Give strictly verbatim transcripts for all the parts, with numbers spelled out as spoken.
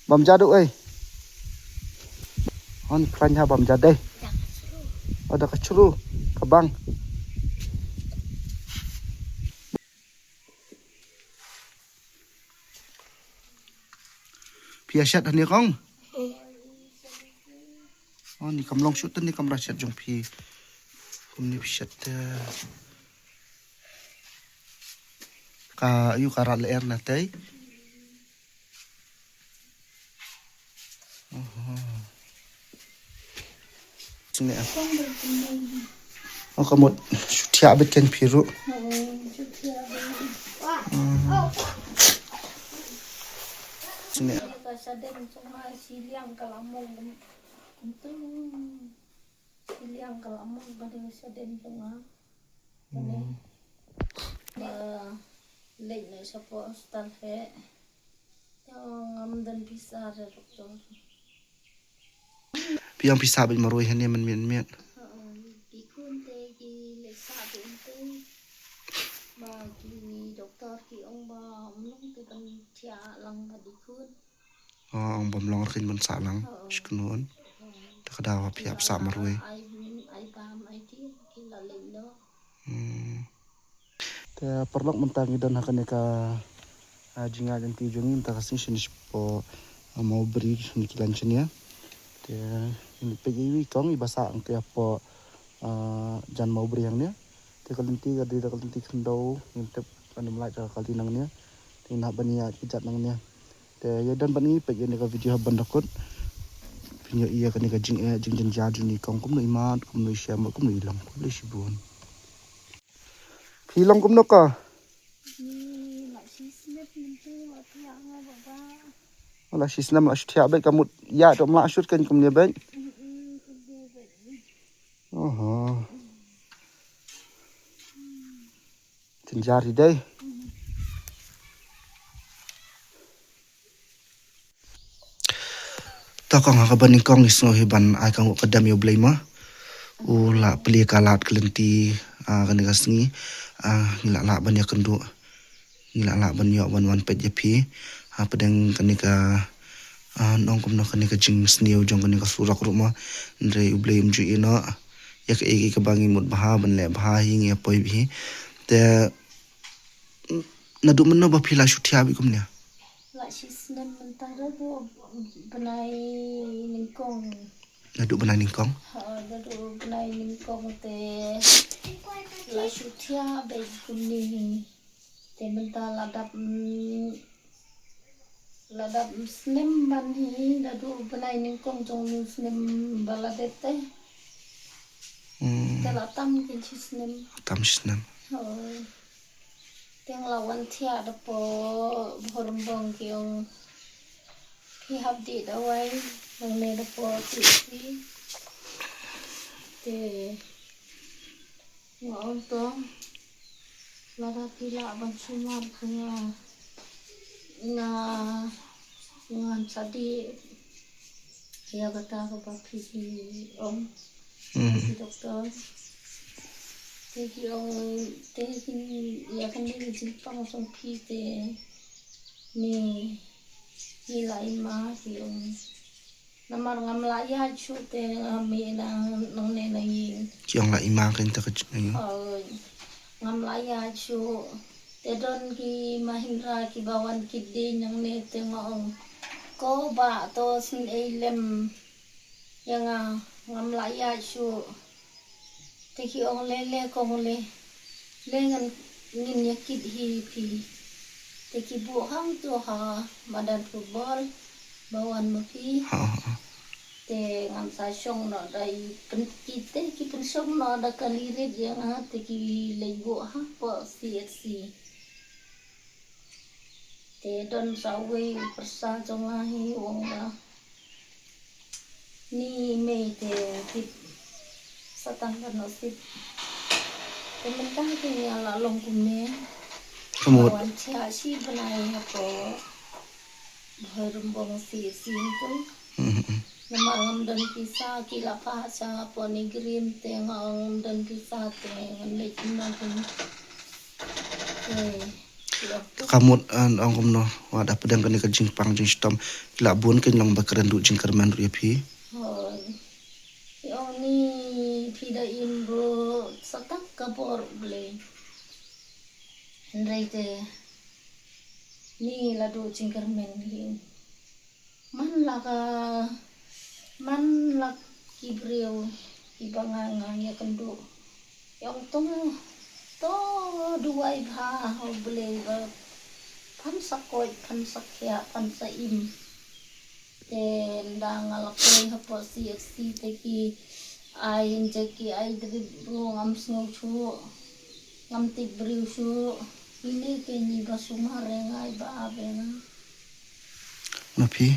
Bam ja du ei. Hon khlaiñ ha bam ja dei. O da ka chru ka bang. Phi ïa shet hangne kong? O ni kam long shuh te ni kam ra shet jong phi. Kumne phi shet te. Ka ïu ka rat lyer na tei. Oho. Sini ah. O ka mut shu thiah beit kein phi ruh. Sini ah. Iliang ka la mong ba dei sa den jong nga. Kane. Ba leit na sa po hospital he. Te ngam don pisa re doktor. Phi ong pisa bad marwei hane man miet miet. Ki khun te ki leit sa te te. Ba ki doktor ki ong ba mlong te ban thiah lang ba di khun. O, ong bym long rkin ban sah lang. Shknun. Te ka daw phi ap sah marwei. Te paralok mynta ngi don ha kane ka, ah, jingïaid lynti jong ngi mynta ka sngi shane shapoh, ah, Mawbri shane ki lain shane. Te ngin peit ïa i kong i ba sah ong ki hapoh, ah, jan Mawbri hangne. Te ka lynti ka dei da ka lynti khyndew ngim tip kane mlai da ka kali nangne. Te ngin hap ban ïaid ki jat nangne. Te ïa don bad ngi peit ïa kane ka video hap ban da kut. Phin ïohi ïa kane ka jingeh jingjynjar jong i kong kumno i mad kumno i shem kumno i long kumno i shibun. Phi long kumno ka? La shisnem la shu thiah beit ka mut ïa to mla shut kan kumne beit. Oho. Jynjar hi dei. To kong ha kaba nyngkong ngi sngew hi ban ai ka nguh ka dem ïa U Blei ma. U la plie ka lad ka lynti, ah, kane ka sngi, ah, ngi la lah ban ïakynduh. Ngi la lah ban ïoh ban wan peit ïa phi. Ha pdeng kane ka, ah, nong kumno kane ka jingsniew jong kane ka surok ruh ma. Hynrei U Blei um ju ïeh noh. Ïa kaei kaei kaba ngi mut bha ban leh bha hi ngi ïa poi bha hi. Te naduh mynno ba phi la shu thiah beit kumne? La shisnem mynta naduh bnai nyngkong. Naduh bnai nyngkong? Ha, naduh bnai nyngkong te la shu thiah beit kumne. Te mynta la dap, mm, la dap snem ban hi, naduh bnai nyngkong jong snem ba la dep te. Hmm. Te la tam kin shisnem. Tam shisnem. Hooid. Te nga la wan thiah da po Bhoirymbong ki ong phi hap dih dawai nangne da po ti ti. Te nga ong to lada phi lah ban sumar ka nga nga ngan sa dih. Ïa kata kaba phi ong. Hmm. Ki doktor. Te ki ong te ki ïa kane ka jingpang jong phi te ni ni la i ma ki ong. Namar ngam lah ïaid shuh te ngam ïa nang nangne na ïing. Ki ong la i ma kan ta ka jingpang. Ngam lah ïaid shuh. Te don ki Mahindra kiba wan ki dei nangne te nga ong ko ba to sngewlem ïa nga ngam lah ïaid shuh. Te ki ong le le kong le le ngan ngin ïa kit hi phi. Te ki buh hangto ha madan football ba wan ma phi. Te ngan sa shong noh da i pyn-, ki te ki pynshong noh da ka lirit ïa nga te ki leit buh hapoh C H C. Te don sa uwei u pyrsa jong nga hi u ong ba ni mei te tip sa tang ka nosip. Te mynta te nga la long kumne. Ka mut. Wan cha shi bnai hapoh Bhoirymbong C C tu. Namar ngam don pisa ki la phah sha hapoh NEIGRIHMS te nga ong ngam don pisa te ngan leit kumno kumno. Te Te ka mut, eh, ong kumno, wat hapdeng kane ka jingpang jingshitom, ki la bun kein long ba kren duh jingkyrmen ruh ïa phi. Hooid. Ki ong ni phi da im ruh sa tang ka bor U Blei. Hynrei te ni la duh jingkyrmen hi. Man la ka, man la ki briew kiba nga nga ïakynduh. Ïa ong to, to duwai bha ha U Blei ba phan sa koit, phan sa khiah, phan sa im. Te nda nga la poi hapoh C H C te ki ai, ynda ki ai drip ruh ngam sngew shuh, ngam tip briew shuh. Ine kein iba sumar ïa nga, iba ap ïa nga. Ma phi?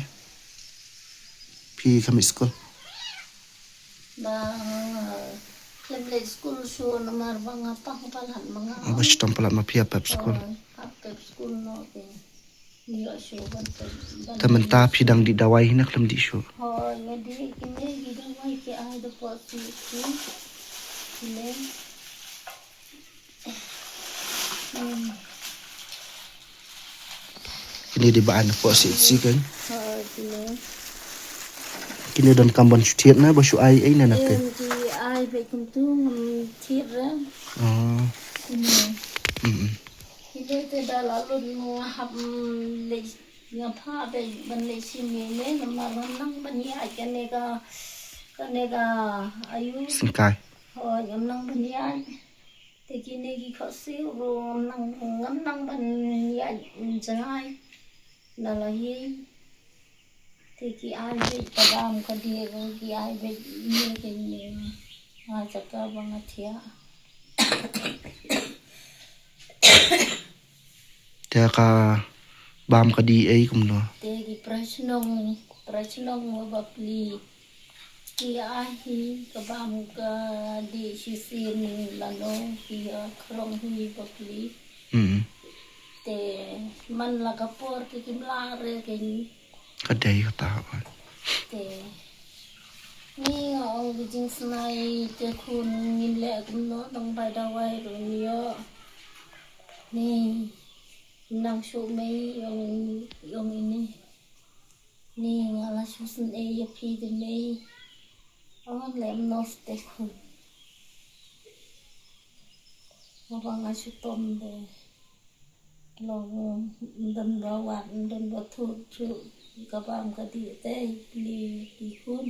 Phi ka mih skul? Ba khlem leit skul shuh namar ba nga pang palat ma nga. Ba shitom palat ma phi ïa pep skul. Oh, ap pep skul noh te. Ïoh shuh ban pep, ban. Te mynta phi dang dih dawai hi ne khlem dih shuh? Hooid, nga dih kine ki dawai ki ai da poi ki, ki. Kine. Hmm. Kine dei ba ai na pdeng C H C kan? Ha, kine. Kine donkam ban shu thied ne ba shu ai ei ne na te? Em, ki ai beit kumtu ngam thied re. Oh. Kine. Mm. Kine te da la lut nga hap, mm, leit, nga phah beit ban leit shim ïa ine namar ngam nang ban ïaid kane ka, kane ka aïu. Syngkai. Hooid, ngam nang ban ïaid. Te kine ki khohsiew ruh ngam nang, ngam nang ban ïaid jngai na la hi. Te ki ai beit ka bam ka dih ruh, ki ai beit ine kein ine. Nga jaka ba nga thiah. Te ka bam ka dih ei kumno? Te ki pra shnong, pra shnong wa bapli. Ki ai hi ka bam ka dih shisien lano, ki, ah, khrong hi bapli. Mm. Te man la ka por te kim lah re kein. Ka dei kata ba. Te ni nga ong ki jingsnei te khun ngin leh kumno, dang bai dawai ruh ngin ïoh. Ni nang shu mei ong, ong ini. Ni nga la shu sngewsih ïa phi te mei. Ong lem nos te khun. Nga ba nga shu tom de. Long don ba wat, don ba thut shu ka bam ka dih te pli ki khun.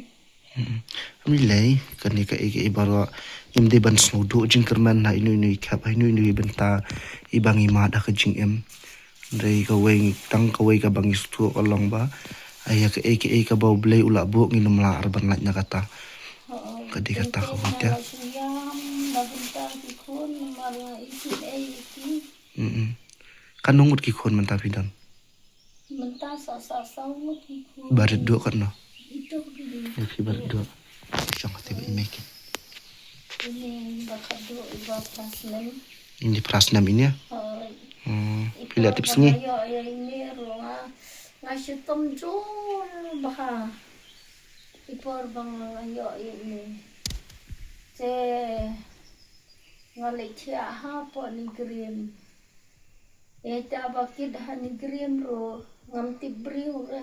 Hmm. Am lei kane kaei kaei baroh ngim dei ban sngewduh jingkyrmen ha ino ino i khep, ha ino ino i bynta iba ngi mad ha ka jingim. Hynrei kawei, tang kawei kaba ngi sngewthuh ka long ba ïa kaei kaei kaba U Blei u la buh ngin ym lah ar ban lait na kata. Ka dei kata kawei te. Mm. Katno ngut ki khun mynta phi don? Mynta sa, sa, sa ngut ki khun. Ba rit duh katno? Ito ki. Ïa phi ba rit duh. Shong kata ba i mei ki. Ini ba khatduh iba phra snem. Ini phra snem ini ïa? Hooid. Hmm. Phi la tip sngi? Ïa ini ruh nga, nga shitom jur bha. I por ba nga ïoh ïa ini. Te nga leit thiah hapoh NEIGRIHMS. Ïa ita ba kit ha NEIGRIHMS ruh ngam tip briew re.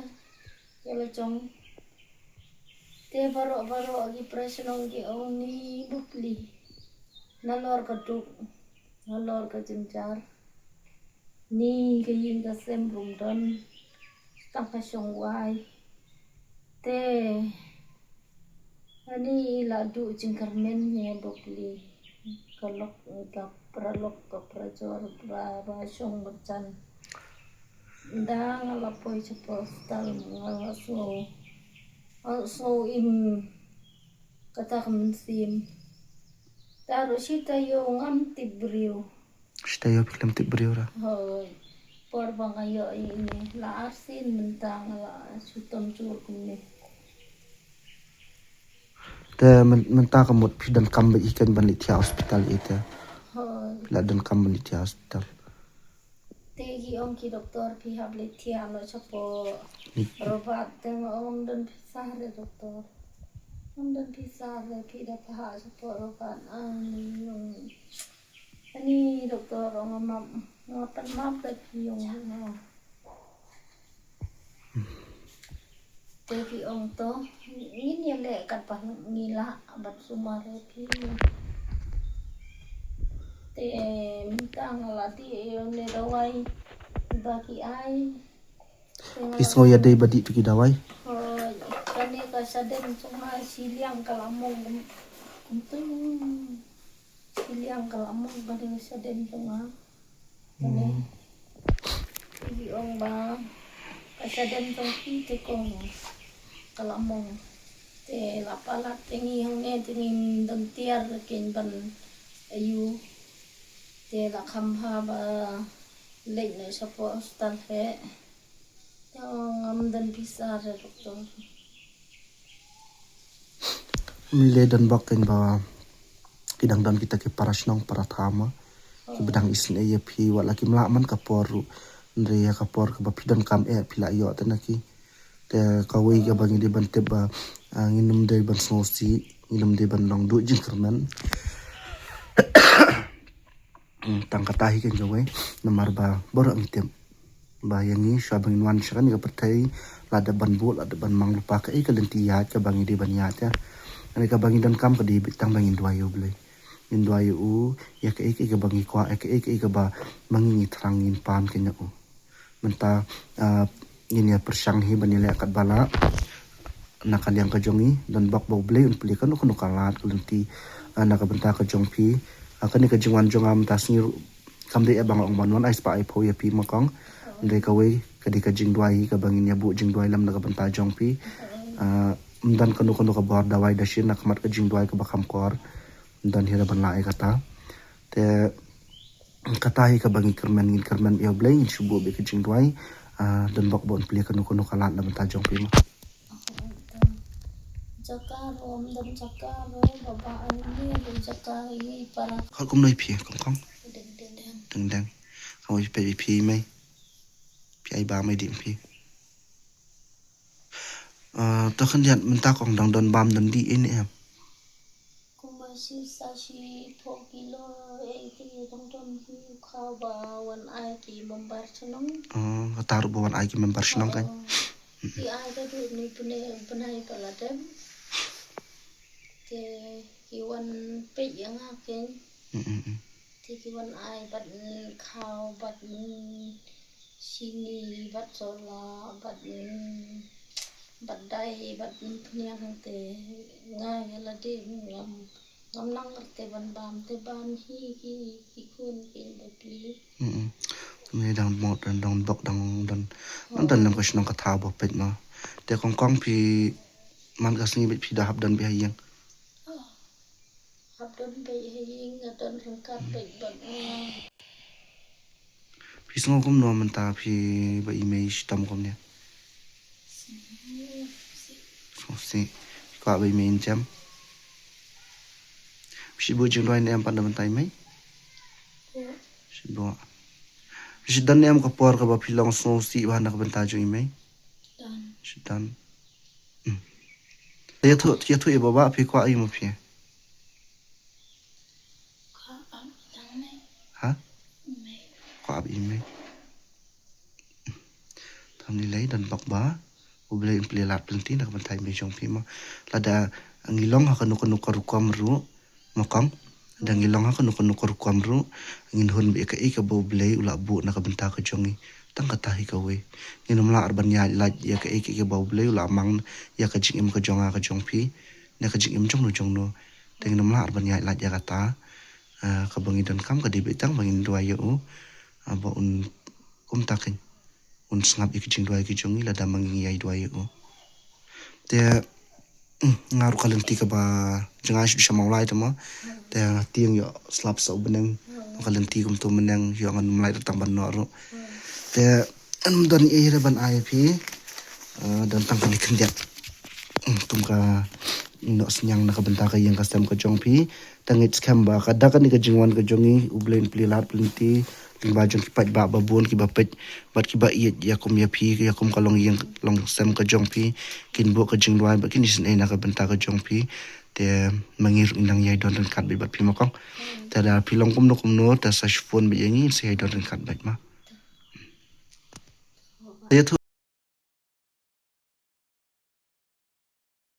Ïa la jong. Te baroh baroh ki pra shnong ki ong ni bapli. Nalor ka duk, nalor ka jynjar. Ni ka ïing ka sem ruh ym don. Tang ka shong wai. Te ani i la duh jingkyrmen ïa bapli. Ka lok, ka pra lok, ka pra jor, pra ba shong ba jan. Nda nga la poi sha hospital, nga la sngew, nga la sngew im kata ka mynsiem. Te ruh shi taïew ngam tip briew. Shi taïew phi khlem tip briew ra. Hooid. Por ba nga ïoh ïa ine la arsien mynta nga la shu tom jur kumne. Te myn-, mynta ka mut phi donkam beit hi kein ban leit thiah hospital ïa te. Hooid. Phi la donkam ban leit thiah hospital. Te ki ong ki doktor phi hap leit thiah noh shapoh Robat, te nga ong ym don pisa re doktor. Ym don pisa re, phi da phah shapoh Robat. Ani ong, ani doktor ong map. Nga pan map da phi ong nga. Te phi ong to, ngin ïa leh katba ngi lah, bad sumar ïa phi. Te mynta nga la dih ïa une dawai ba ki ai. Te nga Phi la sngew ïa dei ba dih tu ki dawai? Hooid, kane ka shadem jong nga shiliang ka la mong kum, kum tu. Shiliang ka la mong kane ka shadem jong nga. Kane. Hmm. Phi ong ba ka shadem jong phi te kong ka la mong. Te la palat te ngi hangne te ngim don tiar kein ban aiu. Te la kham bha ba leit noh shapoh hospital he. Te ngam don pisa re doktor. Ym lei, don bok kein ba ki dang don kita ki para shnong para thama kiba dang isynei ïa phi, wat la kim lah man ka por ruh. Hynrei ïa ka por kaba phi donkam eh phi la ïoh te na ki. Te kawei kaba ngi dei ban tip ba, ah, ngin ym dei ban sngewsih, ngin ym dei ban long duh jingkyrmen. Hmm, tang kata hi kein kawei, namar ba baroh ngi tip ba ïa ngi shuwa ba ngin wan sha kane ka pyrthei, la dep ban buh, la dep ban mang lypa kaei ka lynti ïaid kaba ngi dei ban ïaid ïa. Kane kaba ngi donkam ka dei beit tang ba ngin duwai ïa U Blei. Ngin duwai ïa u ïa kaei kaei kaba ngi kwah, ïa kaei kaei kaba ma ngi ngi thrang ngin pan kein ïa u. Mynta, ah, ngin ïa pyrshang hi ban ïaleh katba lah. Na ka liang ka jong ngi, don bok ba U Blei un plie kano kano ka lad ka lynti, ah, na ka bynta ka jong phi. Ah, kane ka jingwan jong nga mynta sngi ruh kam dei eh ba nga ong ban wan ai spah ai phew ïa phi ma kong. Hynrei kawei ka dei ka jingduwai hi kaba ngin ïa buh jingduwai lem na ka bynta jong phi. Ah, ym don kano kano ka bor dawai dashin na khmat ka jingduwai kaba kham kor. Ym don hi ruh ban lah ïa kata. Te kata hi kaba ngi kyrmen, ngin kyrmen ïa U Blei, ngin shu buh beit ka jingduwai. Ah, don bok ba un plie kano kano ka lad na bynta jong phi ma. Jaka ro, ym don jaka ro, baba ani ro jaka i para. Khot kumno ïa phi, kong kong? Deng deng deng. Deng deng. Khot ïa phi, ïa phi mei. Phi ai ba mei dih phi. Ah, to khyndiat mynta kong dang don bam don dih ine em. Kumba shi sa shiphew kilo, eh, te dang don hi khaw ba wan ai ki member shnong. Oh, kata ruh ba wan ai ki member shnong kan. Oh. Ki ai ka dei ni pune, pune ka la dem. Te ki wan peit ïa nga kein. Mm, mm, mm. Te ki wan ai bad, mm, khaw bad, mm, shini bad sola bad, mm, bad dai bad, mm, phniang te nga ïa lade ngam, ngam nang te ban bam te bam hi ki, ki khun ki ba pli. Mm, mm. Te me dang mo dang, dang bok dang, dang, dang, dang lem ka shnong ka thaw ba peit ma. Te kong kong phi man ka sngi beit phi da hap don beit ha ïing. Oh. Hap don beit ha ïing, nga don ryngkat beit bad nga. Phi sngew kumno mynta phi ba i mei shitom kumne? Sngewsih. Sngewsih. Phi kwah ba i mei in jem? Phi shu buh jingduwai ne em pat na bynta i mei? Kwah. Shu buh. Phi shu don ne em ka por kaba phi long sngewsih bha na ka bynta jong i mei? Don. Shu don. Hmm. Ïathuh, ïathuh ïa baba phi kwah ïa ma phi. Kwah ap ïa tang mei. Ha? Mei. Kwah ap ïa mei. Tam ni lei don bok ba U Blei un plie lad plie lynti na ka bynta i mei jong phi ma. Lada ngi long ha kano kano ka rukom ruh ma kong. Lada ngi long ha kano kano ka rukom ruh ngin hun beit ïa kaei kaba U Blei u la buh na ka bynta ka jong ngi. Tang kata hi kawei. Ngin ym lah ar ban ïaid lait ïa kaei kaei kaba U Blei u la mang ïa ka jingim ka jong nga ka jong phi. Na ka jingim jong no jong no. Te ngin ym lah ar ban ïaid lait ïa kata. Ah, kaba ngi donkam ka dei beit tang ba ngin duwai ïa u. Ah, ba un kumta kein. Un sngap ïa ki jingduwai ki jong ngi lada ma ngi ngi ïai duwai ïa u. Te, mm, nga ruh ka lynti kaba jong nga shu sha Mawlai te mo. Te nga tieng ïoh slap sa u bneng. Ka lynti kumto myneng ïoh ngan ym lah tang ban noh ruh. Te ym don ei re ban ai phi. Ah, don tang kane khyndiat. Mm, kum ka noh synñiang na ka bynta ka ïing ka sem ka jong phi. Te ngeit skhem ba ka da kane ka jingwan ka jong ngi U Blei un plie lad plie lynti lyngba jong ki paidbah ba bun kiba peit bad kiba ïeit ïa kum ïa phi ïa kum ka longïing longsem ka jong phi. Kin buh ka jingduwai bad kin isynei na ka bynta ka jong phi. Te ma ngi ruh ngi dang ïai don ryngkat bad phi ma kong. Te da phi long kumno kumno te sa shu phone bad ïa ngi, sa ïai don ryngkat bad ma. Ïa tu